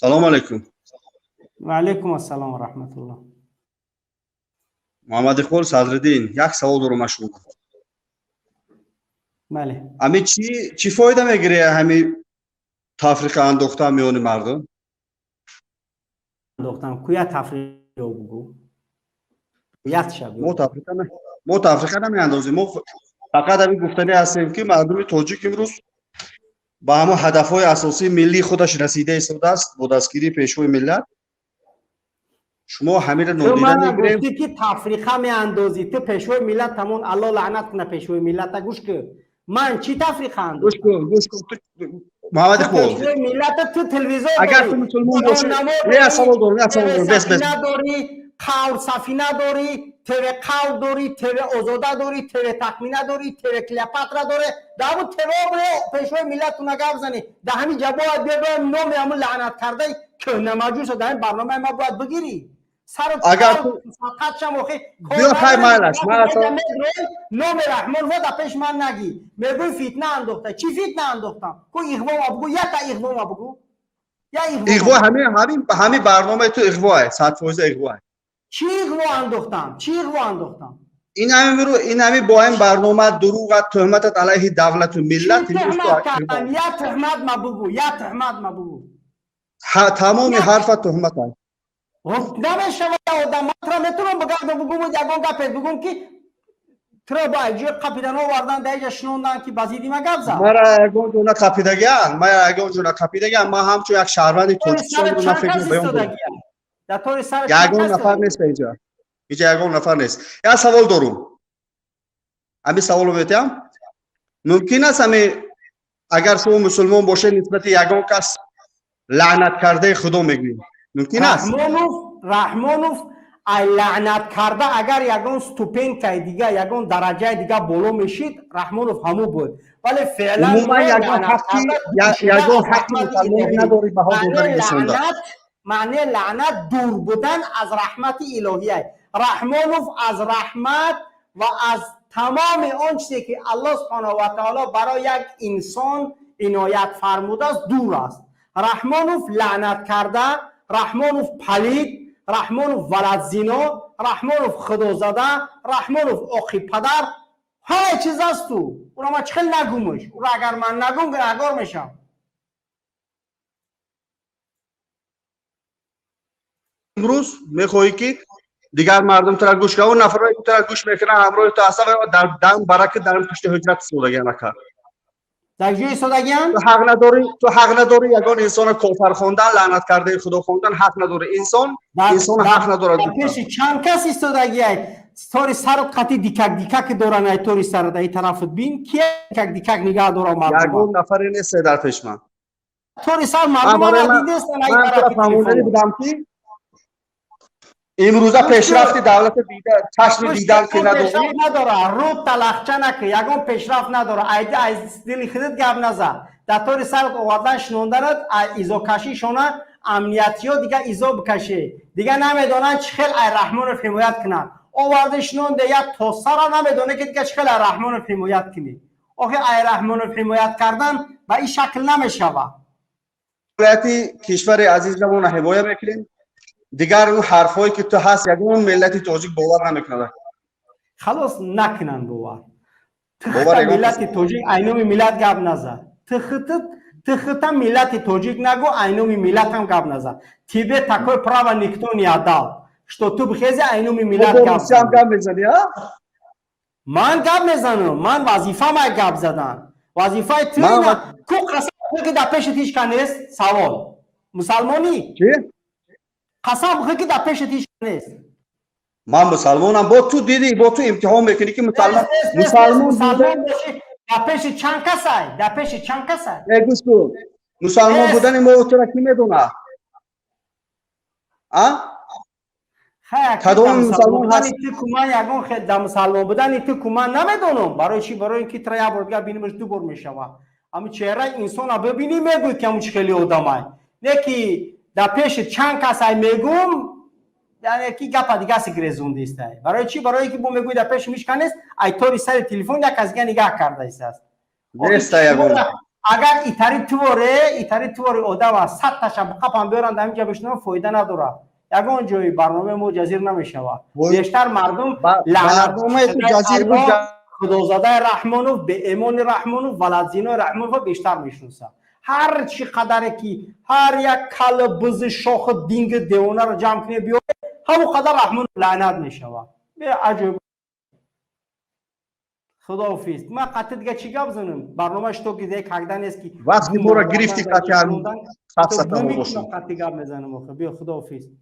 Салому алайкум. Ва алайкум ассалом ва раҳматуллоҳ. Муҳаммад Иқбол Садриддин, як савол дорам аз шумо. Бале. Ами чӣ фоида мегирӣ ҳами тафриқа андохтан миёни мардум? Андохтан куя тафриқа бугу. Ятша. Мо тафриқа намеандозем. Мо фақат ҳамин гуфтанӣ ҳастем, ки мардуми тоҷик имрӯз ба ҳамон ҳадафҳои асосии миллии худаш расида истодааст бо дастгирии Пешвои миллат. Шумо ҳаминро нодида мегирем. Гуфтӣ, ки тафриқа меандозӣ. Ту Пешвои миллат тамон, Алло лаънат куна Пешвои миллата. Гӯш кун, ман чӣ тафриқа Гӯш кун, гӯш кун, Муҳаммад Иқбол. Пешвои миллата ту телевизор Агар ту мусулмон бошӣ, як савол дорам, як савол дорам, бес, бес. Дорӣ, қавр сафина дорӣ, ТВ Қавр дорӣ, ТВ Озода дорӣ, ТВ Тахмина дорӣ, ТВ Клеопатра дорӣ. Дар ҳамун ТВ Пешвои миллатуна гап занӣ. Дар ҳамин ҷа бояд биё номи ҳамун лаънат кардаи кӯҳнамаҷуса дар ҳамин барномаи ма бояд бигирӣ. Агар биё, хай, майлаш. Номи Раҳмонова дар пеш ман нагӣ. Мегӯй, фитна андохта. Чӣ фитна андохтам? Ку иғвома бугӯ, якта иғвома бугӯ. Иғво ҳамин барномаи ту иғвое, 100% иғвое. Чӣ иғво андохтам? Чӣ иғво андохтам? Ин ҳами бо ҳамин барнома дурӯғат, туҳматат алайҳи давлату миллат. Я туҳмат ма бугӯ, я туҳмат ма бугӯ. Тамоми ҳарфа туҳмат аст. Намешава. Одам матра метавонам бигардам, бугум, ягон гапе бугум, ки туро ба ҷои қапидан овардан, дар иҷа шунондан, ки ба зидди ма гап зад. Мара ягон ҷо нақапидагиан, мара ягон ҷо нақапидагиан. Ман ҳамчун як шаҳрванди Тоҷикистон нафекр баён. Ягон нафар нест инҷа, инҷа ягон нафар нест. Як савол дорум, ҳамин саволро метиҳам. Мумкин аст, ҳами агар шумо мусулмон бошед, нисбати ягон кас лаънат кардаи Худо мегӯем? Мумкин аст? Раҳмонов ай лаънат карда агар ягон ступенькаи дига, ягон дараҷаи дига боло мешид, Раҳмонов ҳаму буд, вале феълан Ягон ҳаққи мусалмонӣ надорӣ баҳо додани инсонда. Маънии лаънат дур будан аз раҳмати илоҳия. Раҳмонов аз раҳмат ва аз тамоми он чизе, ки Аллоҳ субҳонаҳу ва таоло барои як инсон иноят фармудааст, дур аст. Раҳмонов лаънат карда, Раҳмонов палид, Раҳмонов валадзино, Раҳмонов худозада, Раҳмонов оқи падар, ҳама чиз асту. Уро ман чӣ хел нагумш? Уро агар ман нагум, гунаҳгор мешавам. Имрӯз мехоҳӣ, ки дигар мардум тура гӯш кунанд. Он нафарое, ки тура гӯш мекунанд, ҳамроҳи ту ҳастанд ва дар дам бараки дар пушти ҳуҷрат истодагиан, ака. Дар ҷои истодагиан? Ту ҳақ надорӣ, ту ҳақ надорӣ ягон инсонро кофар хондан, лаънат кардаи Худо хондан ҳақ надорӣ. Инсон ҳақ надорад. Пеши чанд кас истодагиай? Тори сарат қати дикак дикак доран. Ай тори сарат, ай тарафат бин, ки дикак дикак нигаҳ дора мардум. Ягон нафаре нест дар пеш ман. Тори сар мардум дидестан, ай тарафи будам, ки имрӯза пешрафти давлата дида, чашми дидан ки надорӣ. Надора, рӯ талахча наки, ягон пешрафт надора. Айди аз дили худат гап наза. Дар тори сарат овардан, шунонданат, изокашишона амниятиё дига изо бикаше, дига намедонанд, чӣ хел ай Раҳмонов ҳимоят кунанд. Оварда шунонде, як тосара намедоне, ки дига чӣ хел ай Раҳмонов ҳимоят кунӣ. Охи, ай Раҳмонов ҳимоят кардан ба ин шакл намешавад. Вилояти кишвари азизамонро ҳимоя мекунем. Дигар он ҳарфҳое, ки ту ҳаст, ягон миллати тоҷик бовар намекунад. Халос, накунанд бовар. Миллати тоҷик айноми миллат гап назад. Тихита миллати тоҷик нагӯ, айноми миллатам гап назад. Тебе такое право никто не отдал, что ту бихези, айноми миллат гап. Гап мезани? Ман гап мезанам, ман вазифамай гап задан. Вазифаи ту ку? Қасам, ки дар пешат ҳеч ка нест. Савол: мусалмонӣ? Қасам бихӯр, ки дар пешат ҳеч ка нест. Ман мусалмонам. Бо ту дидӣ, бо ту имтиҳон мекунӣ, ки мусалмон мусалмон бошӣ, дар пеши чанд касай? Дар пеши чанд касай? Э, гӯш кун, мусалмон будани мо тура кӣ медонад, а? Кадом мусалмон ҳаст? Ман ягон хел дар мусалмон будани ту ку ман намедонам. Барои чӣ? Барои ин ки тра як бор дигар бинимаш, ду бор мешава. Ҳамин чеҳраи инсона бибинӣ, мегӯй, ки ҳамун чӣ хели одамай. Не ки дар пеши чанд касай мегӯм, яъне ки гапа дига си гирезондистай. Барои чӣ? Барои ки бо мегӯй, дар пеши мишка нест, ай тори сари телефон як кас дига нигаҳ кардаистааст. Неста ягон. Агар итари туворе, итари твори одама 100 таша қапам биёранд, ҳаминҷа бишнавам, фоида надорад. Ягон ҷои барномаи мо ҷазир намешавад. Бештар мардум худозадаи Раҳмонов, беэмони Раҳмонов, валадзинои Раҳмонова бештар мешиносад. Ҳар чӣ қадаре ки ҳар як кала, бизи, шохи, динги девонаро ҷамъ кунед, биёред, ҳамон қадар Раҳмонов лаънат мешавад. Беаҷоиб. Худоҳофиз. Ман қатъи дига чӣ гап занам? Барнома что где когда нест ки. Вақти моро гирифти, қатъи. Қатъи гап мезанам охи. Биё, худоҳофиз.